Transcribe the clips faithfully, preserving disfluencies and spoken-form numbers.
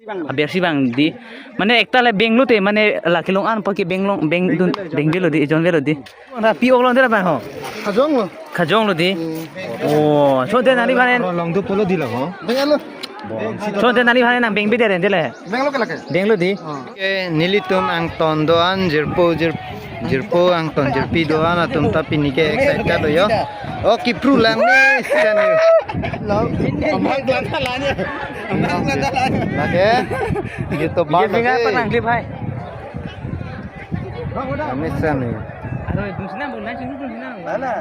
Abersi bang di. Mane ekta le beng lote, mane la kelong an apot ke beng long, beng dun, beng velo di, ejon velo di. Ra pi-ok long de ra bang ho. Khajong lo. Khajong lo di. Oh, so de nani bhane. Long do polo di lo ho. Beng lo. So de nani bhane nang beng bide ren de le. Beng lo ke lake. Beng lo di. Oh. Ke nelitum angton do-an jirpo jir, jirpo angton jirpi do-an atum ta pini ke excited lo yo. Oh, kipru lang ni sen yo. Lo. Amang lang ta lang yo. Amang lang ta lang yo. Lake. Ye to ba. Ye binga lake. Apa nang klip hai? Kami sen ni. Aro, dun sina bol, nang sini dun sina. Mana?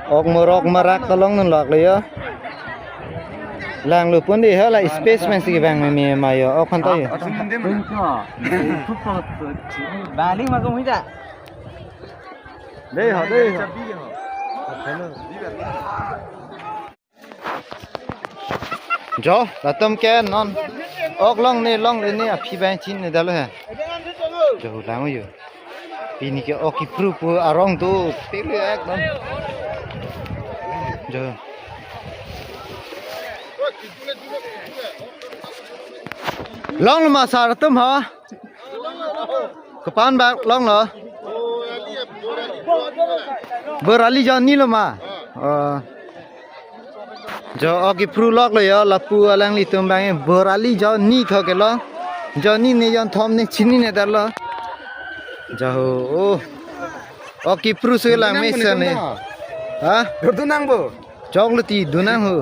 Ok morok marak tolong nun lak le yo. Lang lupun di hala space man si bang meme ma yo. Ok khan ta yo. Bali ma ko muida. Dei ho, dei ho. Jo, latum ke non. Ok long ni, long ni aphi bang chin ni dalo he. Jo, lang yo. Pini ke ok kipru pu arong tu pelu ekdom. Jo. Long ma sar tum ha. Kopan bak long lo. Borali jonni lo ma. Oh. Jo ok kipru lok lo yo, lapu alanglitum bang borali jonni tho ke lo. Jonni ne jonthom ne chini ne dalo. Jo ho. Oh. Ok kipru su lang mesen ni. Ha? Dur dunang bo. Chok lo ti dunang ho.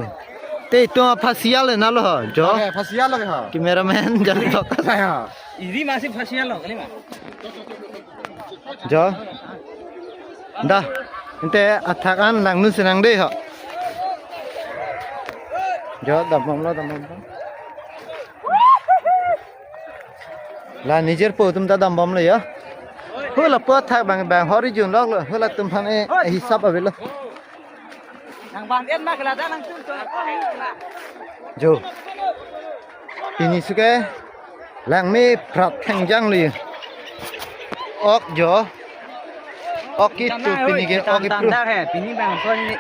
Te to phasial na lo ho. Jo. Oke, phasial lo ho. Cameraman jali thok. Ya. Iri masih phasial lo kali ma. Jo. Dah. Ente athak an lang nu senang dei ho. Jo, dambom lo, dambom lo. La nijirpo atum ta dambom lo ya. Hula po thak bang bang hori jun lok lo. Hula tum phan e hisap avelo. Nang ban en ma kela da nang tun tun. Jo. Pini suke. Langme phrap thengjang li. Ok jo. Ok kipru pini ke ok kipru. Tanda he, pini bang son ni.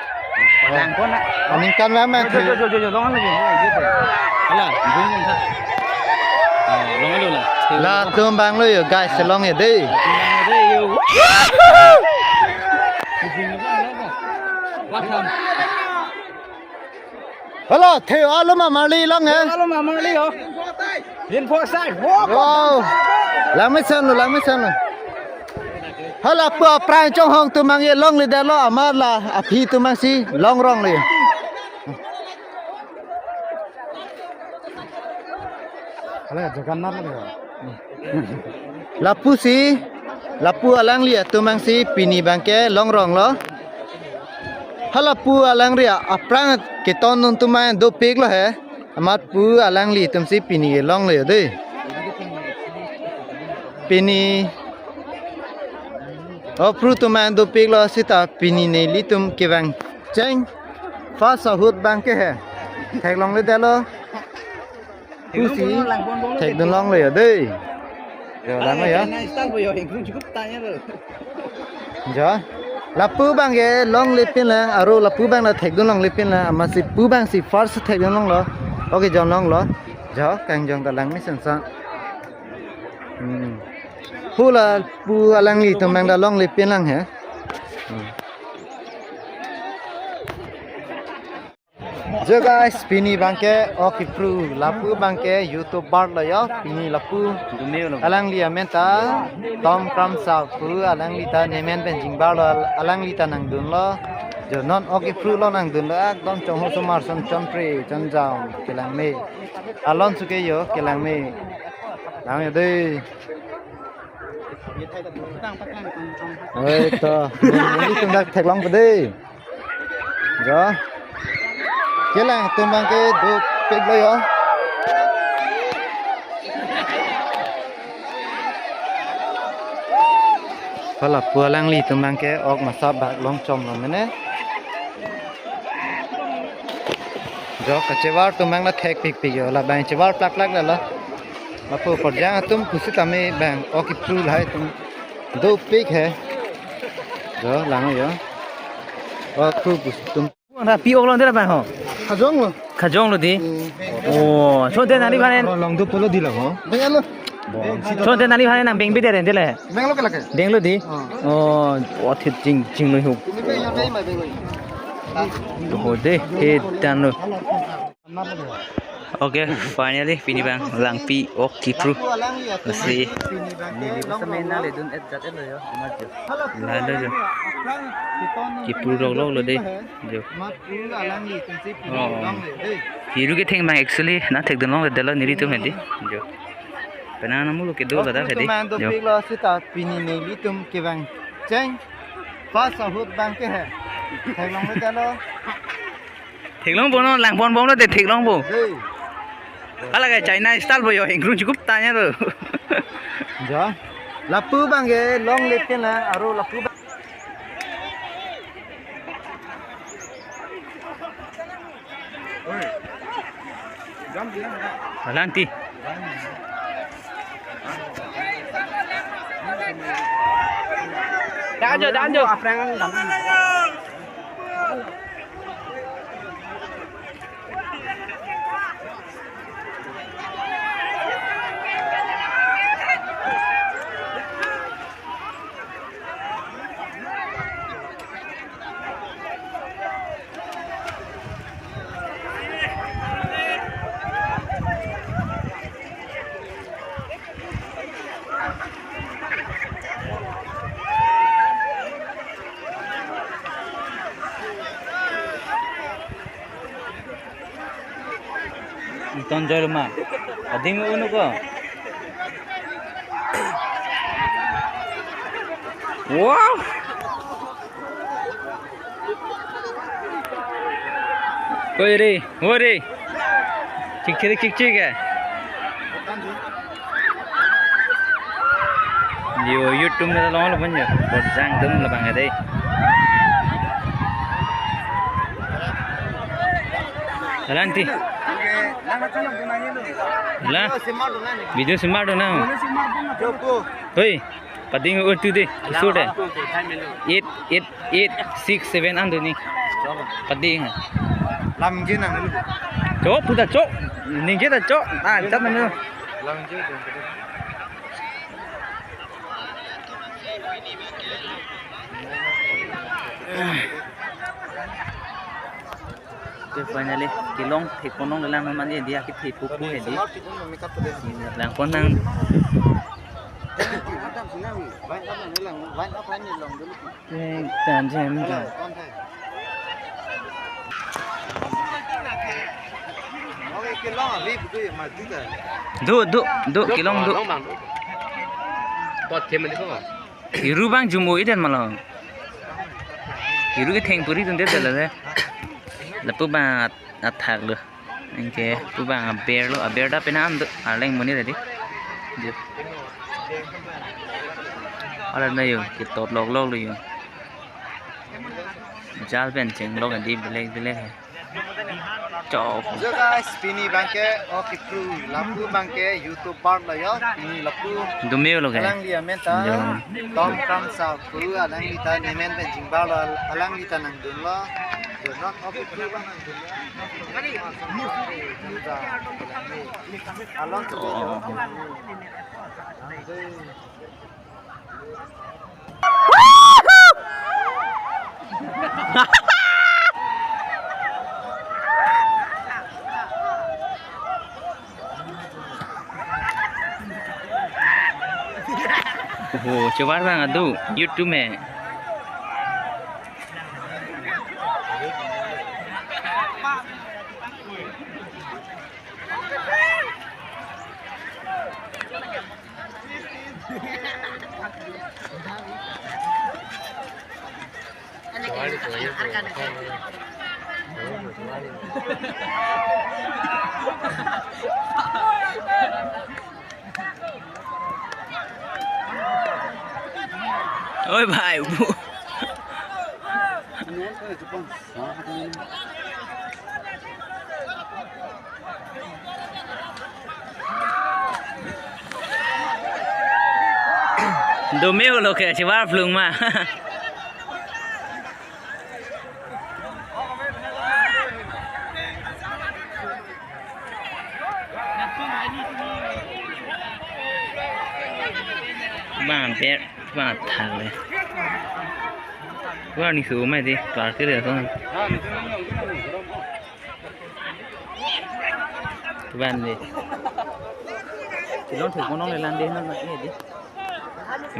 Bang kon na. Aning kan ma ma. Jo, jo, jo, jo, jo, long lo jo. Hala, jo, jo, jo. Ah, long lo la. Latum bang lo yo guys, long ye dei. Long lo dei yo. What happened? Hala, theu alo ma marli long he. Alo ma marli ho. Din pho sai. Wow. Langmesen lo, langmesen lo. Hala pu aphrang chonghong atum mang ye longle dalo, amat la aphi atum mang si longrong le. Hala Jagannath lo. Lapu si, lapu alangli atum mang si pini bang ke longrong lo. Hala pu alangli aphrang keton atum mang dopik lo he. Amat pu alangli atum si pini longle dei. Pini o kipru atum mang dopik lo seta pini nelitum kevang cheng. First ahut bang ke he. Theklongle dalo. Pusi thekdun longle ya dei. Ya, lang ya. Jo. Lapu bang ke longle pin lang, aro lapu bang la thekdun longle pin lang, amatsi pu bang si first thekdun longlo. Okay, jon longlo. Jo, kangjong ta langmesen sa. Hmm. Hula pu alanglitum bang ta longle pin lang he. Hmm. Jo guys, pini bang ke ok kipru, lapu bang ke YouTuber lo yo, pini lapu. Dumeo lo. Alangli amen ta Tom Kramsa pu, alangli ta nemen pen jingbar lo, al-, alangli ta nangdun lo. Jo non ok kipru lo nangdun lo, ekdom chongho somar son chonpre chonjam kelangme. Alon suke yo kelangme. Lang yo dei. Oi to, nelitum dak theklong pe dei. Jo. Kelang atum bang ke dopik lo yo. Hala pu alanglitum bang ke ok masa bak long chom lo mene. Jo kachevar atum bang la thekpikpik yo, la bang chevar plak plak la la. Lapu porjang atum pusitame bang ok kipru lahai atum dopik he. Jo lang yo. Ok kipru pusi atum. Ra pi-ok long de ra bang ho. Khajong lo. Khajong lo di. Hmm. Oh, chonte nangli aphan en. Long tu polo di lo ho. Benglo. Chonte nangli aphan en nang beng bidere dele. Benglo ke lake. Benglo di. Hmm. Oh, othit jing jing noi hu. Ini beng, beng, beng, beng. Oh, de, he dan lo. Okay, finally, pini abang Langpi ok Kipru. Lasi, neli bisa main na le dun et jat et lo yo, amat jo. Lalo jo. Kipru lok lok lo de, jo. Oh. Hiru ketheng abang actually, nangthek dun longle delo nelitum hedi, jo. Penang namu lo kedo ladak hedi, jo. Sita pini nelitum kevang cheng. Pas ahut abang ke he. Theklong le delo. Theklongpo non, lang ponbom lo de theklongpo. Hey. Hala ke China style po yo, ingkrung chukup tanya to. Ja. Lapu abang ke long lip ke na, aro lapu abang. Alanti. Dan jo, dan jo. Ton joy lo ma. Ading unu ko. Wow. Oi re, oi re. Chik chik chik chik eh. Yo, YouTube na long lo banyo. Bojang dum labang dei. Alanti. La. Video smart na. Hoi. Pading ur tu de. Sur de. Eight, eight, eight, six, seven an tu ni. Pading. Lam je nang lu. Chok, puta chok. Ning je ta chok. Ah, chat nang. Lam je. Okay, finally, kelong thek ponlong lang man je dia ke thek pupu he di. Lang pon nang. Teng tan jem ta. Du, du, du, kelong du. Hiru abang jumo iden malong. Hiru ketheng puri tunde dala de. Lapu abang at-, athak lo. Anke pu abang aber lo, aber ta penang do, arleng monit tadi. Jo. Ala na yo, ketot lok lok lo yo. Jal pen chenglok di belek belek. Chok. Jo guys, pini abang ke, oh, Kipru, lapu abang ke YouTuber lo yo, pini lapu. Dumeo lo ke. Alangli amen ta. Jo. Tom Kramsa Kru, alangli ta nemen pen jingbar lo, alangli ta nangdun lo. Jo, non, oh, Kipru abang nangdun lo. Along. Oh. Oh, chevar abang adu, YouTube me. Oi bhai, bu. Dumeo lo ke, chevar plung ma. Per, va thak le. Varni su mai di, park ke de son. Van di. Kelong thek ponong le lan di na na di.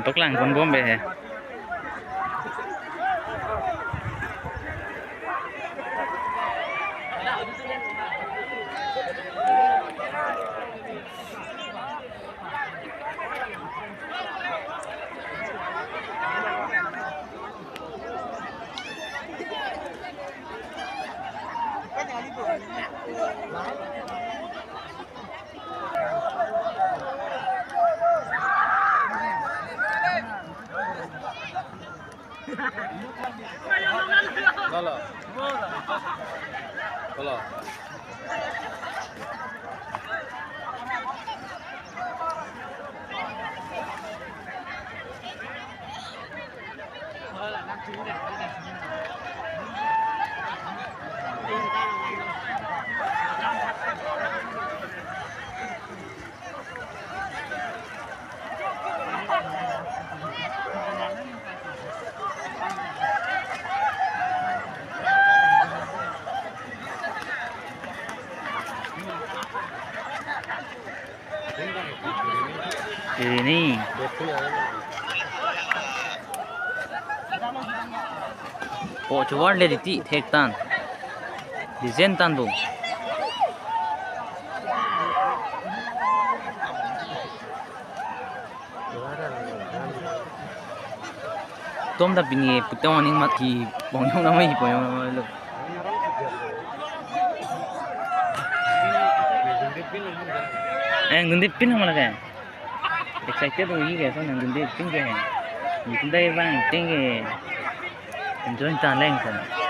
Paklang pon bom be he. Lo, lo. Lo, lo. Ini. Po chuwar le diti thek tan. Design tan bu. Tom ta pini putong aning mat ki pongyong nama hi pongyong nama lo. Eh, gunde pin nama lagi. Excited ho ye ke, so nang gunde pin ke. Gunde bang ting ke. Enjoy ta leng sa.